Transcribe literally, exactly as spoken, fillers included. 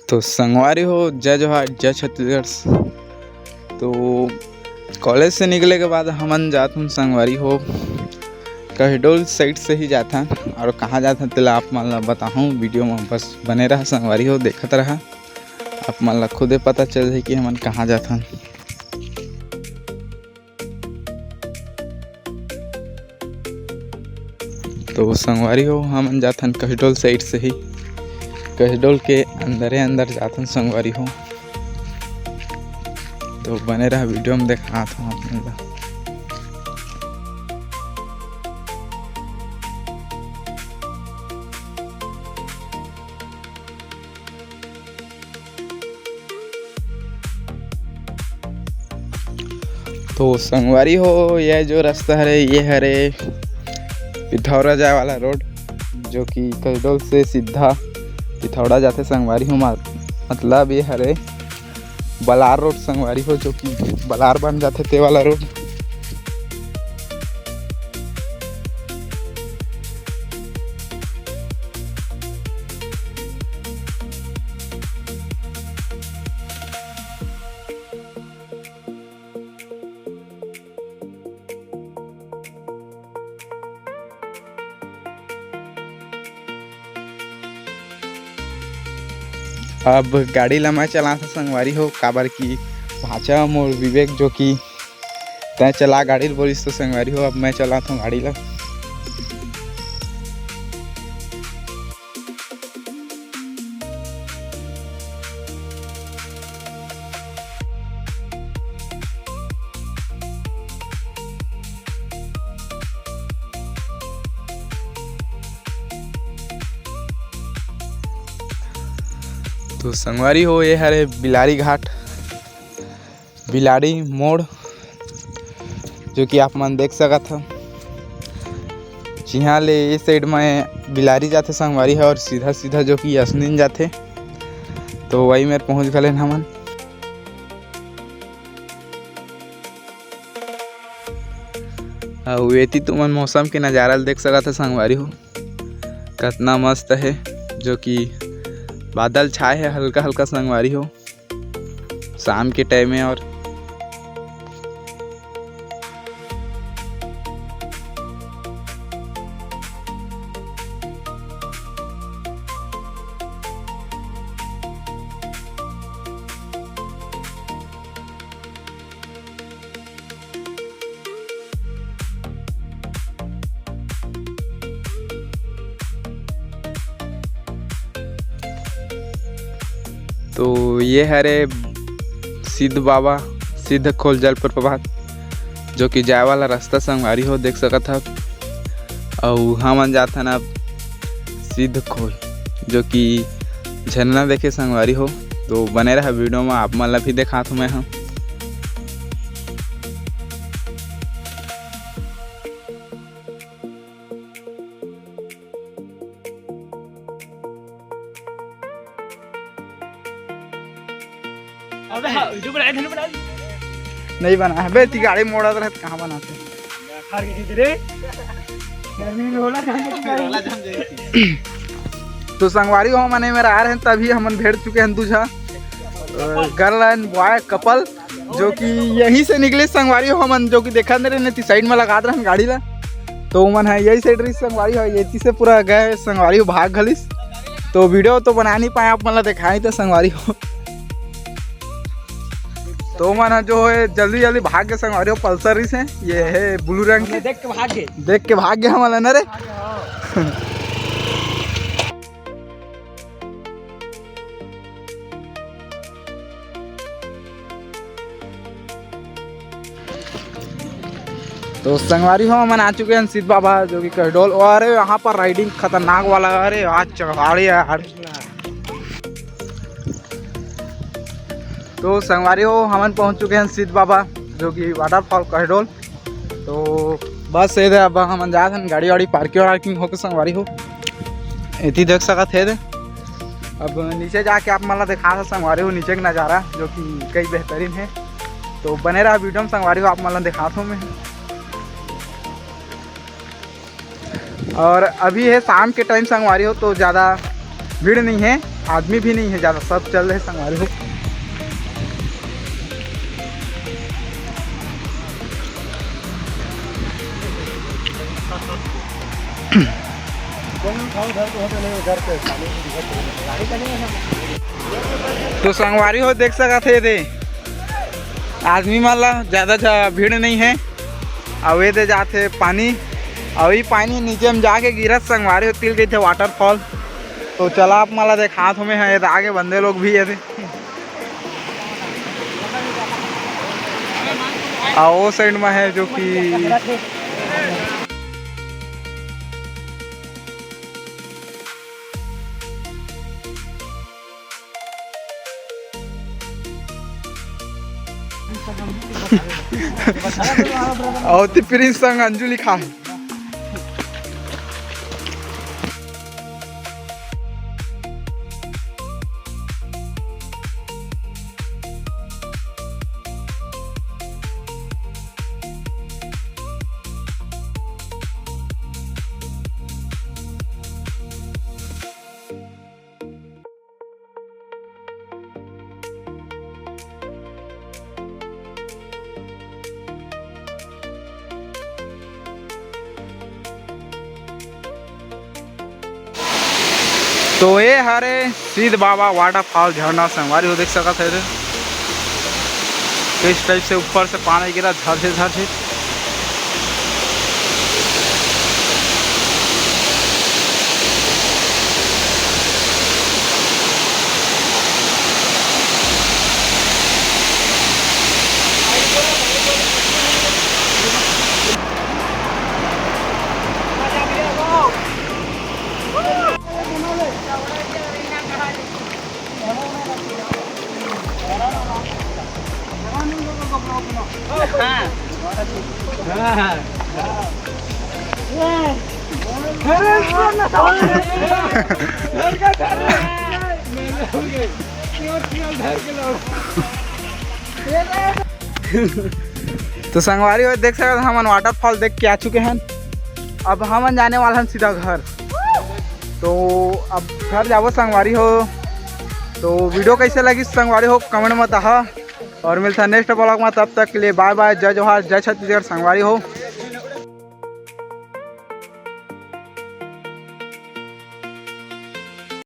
तो संगवारी हो, जय जोहार, जय छत्तीसगढ़। तो कॉलेज से निकले के बाद हमन जात हन संगवारी हो, कहडोल साइड से ही जात हन। और कहाँ जात हन तेला आप मन ला बताहूँ, वीडियो में बस बने रहा संगवारी हो, देखत रहा, आप मन ला खुदे पता चल जाही कि हमन कहाँ जात हन। तो संगवारी हो, हमन जाथन कहडोल साइड से ही, कहडोल के अंदरे अंदर जाथन संगवारी हो। तो बने रहा वीडियो में, देखात हूँ आप मन ला। तो संगवारी हो, ये जो रास्ता हरे, ये हरे पिथौरा जाए वाला रोड, जो कि कहडोल से सीधा पिथौरा जाथे संगवारी हो। मा-, मतलब ये हरे बलार रोड संगवारी हो, जो कि बलार बन जाथे ते वाला रोड। अब गाड़ी ला मैं चलाथों संगवारी हो, काबर कि भांचा मोर विवेक जो कि तैं चला गाड़ी ल बोलिस, तो संगवारी हो, अब मैं चलाथों गाड़ी ला। तो संगवारी हो, ये हरे बिलारी घाट, बिलारी मोड़, जो कि आप मन देख सकत हव। जिहाँ ले ये साइड में बिलारी जाथे संगवारी हो, और सीधा सीधा जो कि असनीन जाथे, तो वही मेर पहुँच गलेन हमन। अउ एती तुमन मौसम के नजारा ल देख सकत ह संगवारी हो, कतना मस्त हे, जो कि बादल छाए हे हल्का हल्का संगवारी हो, शाम के टाइम हे। और तो ये हरे सिद्ध बाबा, सिद्ध खोल जलप्रपात, जो कि जाए वाला रास्ता संगवारी हो देख सकत हव। अउ हमन जाथन अब सिद्ध खोल, जो कि झरना देखे संगवारी हो। तो बने रहा वीडियो में, आप मन ला भी देखात हूँ मैं ह। अबे हाँ, वीडियो बनाए थे, बनाए। नहीं बना है बे, ती गाड़ी मोड़त रहे त कहाँ बनाते? यार, के रे। गर्मी में होला ना, होला जम जाई। तो संगवारी हो, मने मेरा आ रहे हैं, तभी हमन भेड़ चुके हैं दूझा, अ, girl and boy couple, जो कि यहीं से निकले संगवारी हो हमन, जो कि देखत नहीं रहे, ती साइड में लगा रहे हैं गाड़ी ला, तो उमन है यही साइड रही संगवारी हो, ये ती से पूरा गए संगवारी हो भाग घलिस। तो वीडियो तो बना नहीं पाए, आप मन ला देखाई तो संगवारी हो। तो मन ह जो है जल्दी जल्दी भाग के संगवारी हो, पल्सर रहिस हे, ये है ब्लू रंग के। देख के भाग गए। देख के भाग गए हमन ला ना रे। तो संगवारी हो, हमन आ चुके हैं सिद्ध बाबा, जो कि कहडोल। अरे, यहाँ पर राइडिंग खतरनाक वाला, अरे आज चढ़ाड़ी है यार। तो संगवारी हो, हमन पहुँच चुके हैं सिद्ध बाबा, जो कि वाटरफॉल कहडोल। तो बस ये दे, अब हमन जात हन गाड़ी वाड़ी पार्किंग वार्किंग होके संगवारी हो, एती देख सकत हे दे। अब नीचे जाके आप मन ला देखा था संगवारी हो नीचे के नज़ारा, जो कि कई बेहतरीन है। तो बने रहा वीडियो में संगवारी हो, आप मन ला दिखात हूँ मैं। और अभी है शाम के टाइम संगवारी हो, तो ज़्यादा भीड़ नहीं है। आदमी भी नहीं है ज्यादा, सब चल रहे संगवारी हो। तो संगवारी हो, देख सकत हे दे, आदमी मन ला ज्यादा झ-, भीड़ नहीं है। अउ ए दे जाथे पानी, अउ ई पानी नीचे में जाके गिरत संगवारी हो, तिल गई थे waterfall। तो चला आप मन ला देखात हों मैं, ए दे आगे बंदे लोग भी हे दे। अउ ओ side में है जो कि अउ ते प्रिंस संग अंजू लिखा है। तो ए हरे सिद्ध बाबा waterfall झरना संगवारी हो देख सकत हे। तो इस type से ऊपर से पानी गिरा झरझे झरझे। तो संगवारी हो, देख सकत हन, हमन waterfall देख के आ चुके हन। अब हमन जाने वाला हन सीधा घर। तो अब घर जाबो संगवारी हो। तो video कैसे लगिस संगवारी हो, comment में बताहा। और मिलथन next vlog में, तब तक के लिए bye bye, जय जोहार, जय छत्तीसगढ़ संगवारी हो।